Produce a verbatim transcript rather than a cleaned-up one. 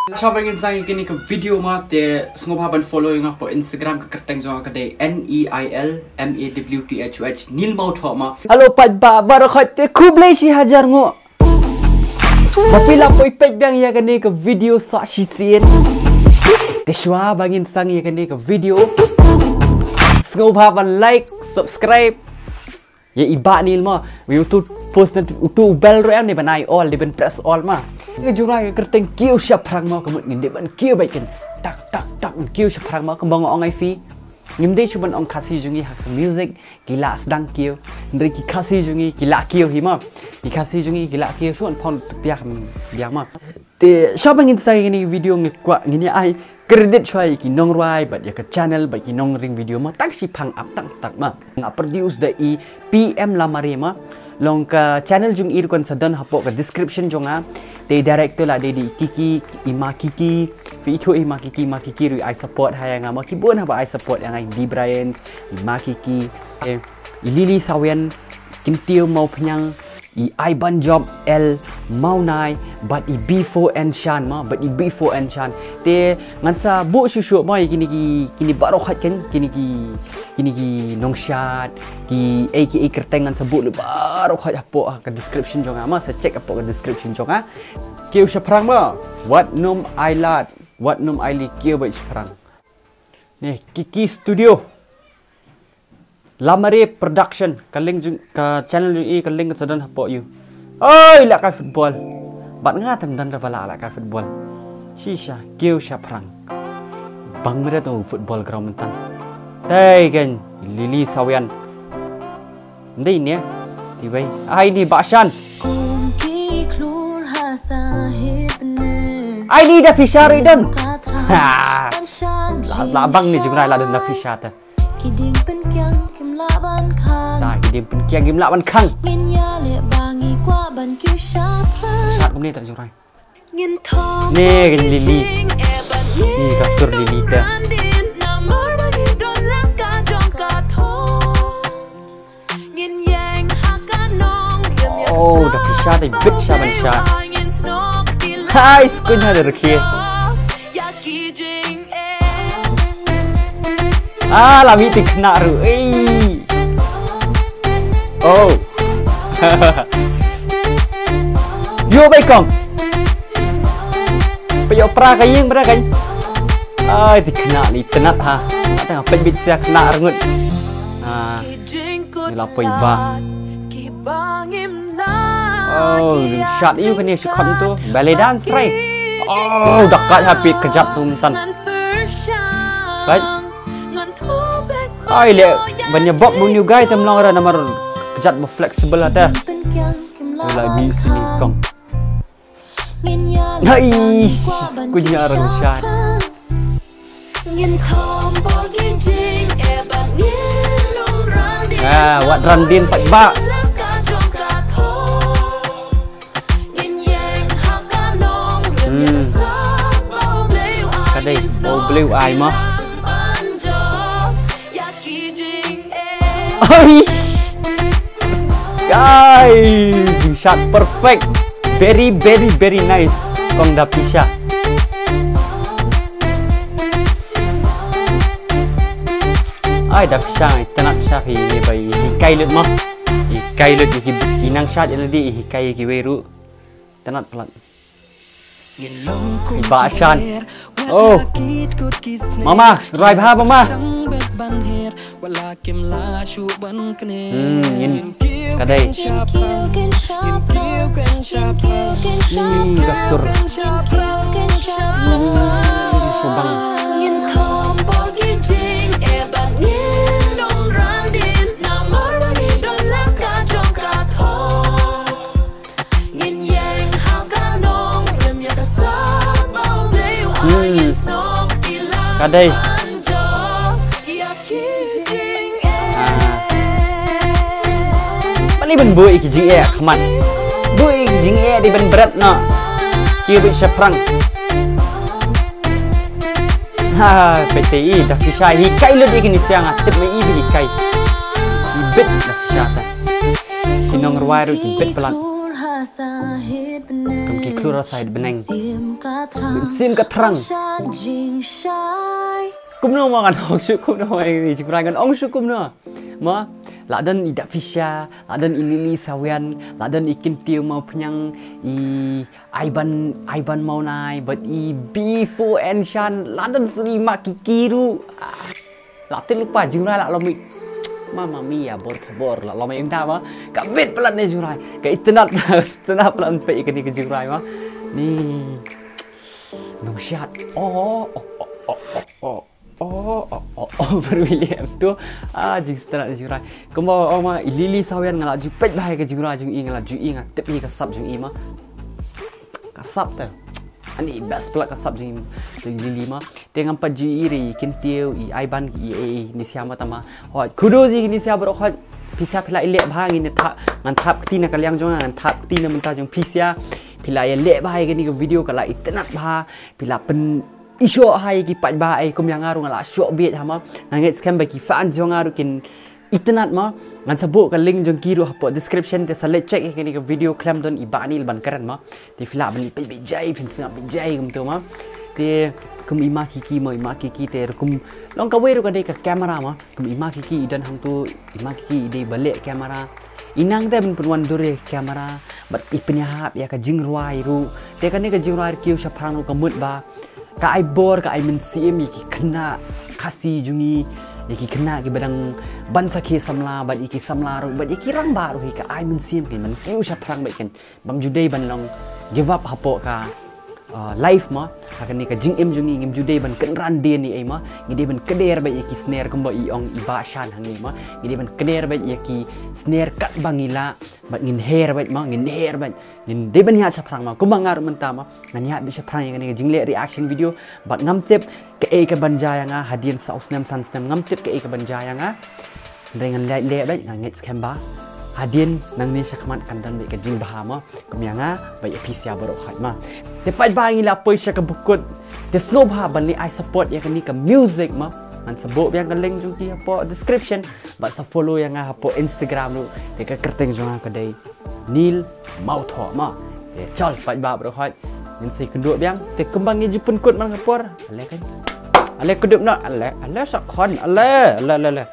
Shuwa ba ngin sdang ïa kane ka video ma, te sngewbha ban follow ïa nga hapoh Instagram, ka kyrteng jong nga ka dei N E I L M A W T H O H, Neil Mawthoh ma. Hello paidbah baroh khoit, te khublei shihajar nguh ba phi la poi peit biang ïa kane ka video sa shisien. Te shuwa ba ngin sdang ïa kane ka video, sngewbha ban like, subscribe ïa i Bah Neil ma. Wi utu post na utu u bell ruh em, ne ban ai all, ne ban press all ma. Ka jingrwai ka kyrteng Kiew Shaphrang ma, ka mut ngin dei ban kiew beit kin tak tak tak, kiew shaphrang ma, kumba nga ong ïa phi. Ngim dei shuh ban ong Khasi jong ngi ha ka music ki la sdang kiew. Hynrei ki Khasi jong ngi ki la kiew hi ma. Ki Khasi jong ngi ki la kiew shuh, pon biang biang ma. Te shuwa ba ngin sdang ïa kane ka video, ngi kwah ngin ïa ai credit shuwa ïa ki nongrwai bad ïa ka channel bad ki nongring video ma, tang shiphang ap tang tak ma. Nga produce da i P M Lamare ma. Long ka channel jong i ruh kan sa don hapoh ka description jong nga. Te director la dei dei i Kiki, i Ma Kiki. Phi ithuh i Ma Kiki, Ma Kiki ruh i ai support ha ïa nga ma, ki bun haba ai support ïa nga, i Dee Bryant, i Ma Kiki, eh, i Lily Sawian, Kyntiew Mawphniang, i Iban Job, L Mawnai, bad i B four N Shan ma, bad i B four N Shan. Te ngan sa buh shuh shuh ma ïa kine ki, kine baroh khoit kan, kine ki, kine ki nongshad, ki A K A kyrteng ngan sa buh lut baroh khoit hapoh ka description jong nga ma, sa check hapoh ka description jong nga. Kiew Shaphrang ma, wat nym ailad, wat nym ailad, kiew beit shaphrang. Ne, Kiki Studio. Lamare Production, ka link jong, ka channel jong i, ka link sa don hapoh ïa u. Oi, lehkai football. Bad nga te ym don ruh ba lah lehkai football. Shisha, kiew shaphrang. Bang mera tu football ground mynta. Te kan, Lily Sawian. Ndei ne, ti wei. Ai ni Bah Shan. Ai ni Da Pisha ruh i don. Ha. La, la bang ni jingrwai la don Da Pisha te. Ki dieng pynkiang kim lah ban khang. Da ki dieng pynkiang kim lah ban khang. Ngin ïa leh ba ngi kwah ban kiew shaphrang. Shat kumne ta jingrwai. Ngin thom. Ne ngin Lily. Ni ka sur Lily te. Namar ba ngi don la ka jong ka thom. Ngin ïeng ha ka nongrim ïa ka. Oh, Da Pisha te bit sha ban sha. Hai, skun ha da rkhie. Ïa ki jing Ah, la mih ti khynnah ruh. Ei. Oh. Yo bai kong. Peit ïa pra ka ïing pra ka. Ai, ti khynnah ni tynnat ha. Tang peit bit sia khynnah rngut. Ah. Ni la poi ba. Oh, shad ïa kane shi khon tu. Ballet dance rai. Oh, da kat ha pit kjat tu myntan. Right. Ai le ban ïa bok bu new guy te ym long re namar kjat ba flexible ha te. Wala bi sini kong. Hai, kunya rang shat. Ah, wat ran din pat ba. Hmm. Ka dei, oh, blue eye ma. Oi. Guys, shot perfect. Very, very, very nice. Kong Da Pisha. Ai, Da Pisha, ai, tang Da Pisha, hi, hi, bai, hi, kai lut ma. Hi, kai lut, hi, hi, nang shot, ïa lade, hi, kai, hi, wei ruh. Tang plat. Ba shan. Oh. Mama, rwai bha mama. Hmm, ngin. Ka dei. Hmm, ka sur. Hmm, subang. Hmm. Ka dei. Ah. Mane ban buh ïa ki jingeh khmat. Buh ïa ki jingeh dei ban bret noh. Ki bit shaphrang. Ha, peit te i Da Pisha hi kai lut ïa kine siang, ah, tip me i hi kai. Bit Da Pisha ta. Ki nongrwai ruh ki bit palat. Kam ki Fluoride bneng. Mynsiem ka thrang. Kumno mo, ngan ong shuh kumno mo, i jingrwai ngan ong shuh kumno mo. La don i Da Pisha, la don i Lily Sawian, la don i Kyntiew Mawphniang, i Aiban, Aiban Mawnai, bad i Before Enshan, la don i Ma Kiki ruh. Ah, la tip lypa jingrwai, la lum i. Mamma mia, por favor, la lum i mynta mo. Ka bit palat ne jingrwai. Ka itynnad, itynnad palat peit ïa kane ka jingrwai mo. Ni. Nongshad. Oh, oh, oh, oh, oh, oh. Oh, oh, oh, oh, William tu. Ah, jingstad jingrai. Kumba, oh, ma, i Lily Sawian nga la ju peit bha ïa ka jingrwai jong i, nga la ju i, nga tip ïa ka sap jong i mo. Ka sap te. Ani best palat ka sap jong i, jong i Lily mo. Te ngam pat ju i re, i Kyntiew, i Aiban, i, i, i Nisia mo tama. Hoi, kudos ïa i Nisia baroh hoi. Pisa phi la ïaleh bha, ngin thap, ngan thap kti na ka liang jong nga, ngan thap kti na bynta jong pisa. Phi la ïaleh bha ïa kane ka video, ka la itynnad bha. Phi la pyn i shoh ha ïa ki paidbah, ei, kum ïa nga ruh nga la shoh beit ha mo. Nga ngeit skhem ba ki fan jong nga ruh kin itynnad mo. Ngan sa buh ka link jong ki ruh hapoh description, te sa leit check ïa kane ka video khlem don i Bah Neil ban kren mo. Te phi lah ban peit beit jai, phin sngap beit jai kumto mo. Te kum i Ma Kiki mo, i Ma Kiki te ruh kum long kawei ruh ka dei ka camera mo. Kum i Ma Kiki i don hangto, i Ma Kiki i dei ba leh camera. I nang te ban pynwandur ïa ka camera bad i pynïahap ïa ka jingrwai ruh. Te kane ka jingrwai ruh kiew shaphrang ruh ka mut ba ka ai bor, ka ai mynsiem ïa ki khynnah Khasi jong ngi, ïa ki khynnah kiba dang ban sakhi samla bad ïa ki samla ruh bad ïa ki rangbah ruh, ïa ka ai mynsiem kin ban kiew shaphrang bad kin bym ju dei ban long give up hapoh ka, uh, life mo. Ha kane ka jingim jong ngi ngim ju dei ban kynran dien ïa ei mo. Ngi dei ban kner beit ïa ki sner kumba i ong i Bah Shan hangne mo. Ngi dei ban kner beit ïa ki sner katba ngi lah bad ngin her beit mo, ngin her beit. Ngin dei ban ïaid shaphrang mo. Kumba nga ruh mynta mo, ngan ïaid beit shaphrang ïa kane ka jingleh reaction video. Bad ngam tip kaei kaban jia ïa nga hadien saw snem san snem, ngam tip kaei kaban jia ïa nga. Hynrei ngan leh leh beit, nga ngeit skhem ba hadien nangne shakhmat kan don beit ka jingbha mo. Kum ïa nga bad ïa phi sa baroh khoit mo. Te paidbah, ngi la poi sha kaba kut. Te sngewbha ban leit ai support ïa kane ka music mo. Ngan sa buh biang ka link jong ki hapoh description. Bad sa follow ïa nga hapoh Instagram ruh. Te ka kyrteng jong nga ka dei Neil Mawthoh mo. Te chal paidbah baroh khoit. Ngin sa ïakynduh biang. Te kumba ngi ju pynkut man ka por. Ale kan. Ale kdup noh. Ale, ale sa khon. Ale, ale, ale, ale.